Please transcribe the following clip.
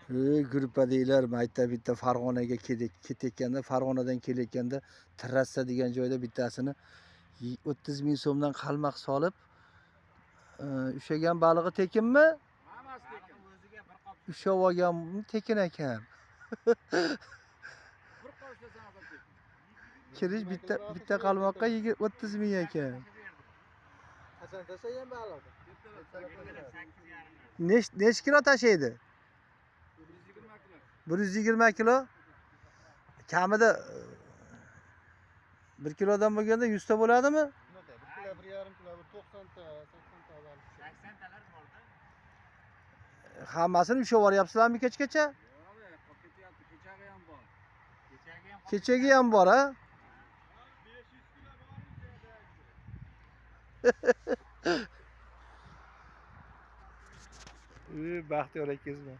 Gruppadaglar mayda bitta Farg'onaga ketayotganda, Farg'onadan kelayotganda trassa degan joyda bittasini 30 ming so'mdan qalmoq solib, ushlagan balig'i tekinmi? Hammasi tekin. O'ziga bir qop Ushlab olgan tekin ekan. Bir qop ishlasan odam tekin. Kirish bitta qalmoqqa 30 ming ekan. Qachon tashlagan baliqni? Ertalab 8:30. Nech kilo tashlaydi? 120 kilo. 120 kilo. Kamida 1 kilodan bo'lganda 100 ta bo'ladimi? Bunaqa 1 kilo, 1,5 kilo, bir 90 ta, 80 ta baliq tushadi. 80 talar borda. Hammasini ushlab yuboryapsizlarmi kechgacha? Yo'q, qolib ketyapti. Kechagi ham bor. Kechagi ham Kechagi ham bor, ha? 500 kilo bor. Baxtiyor akangizmi?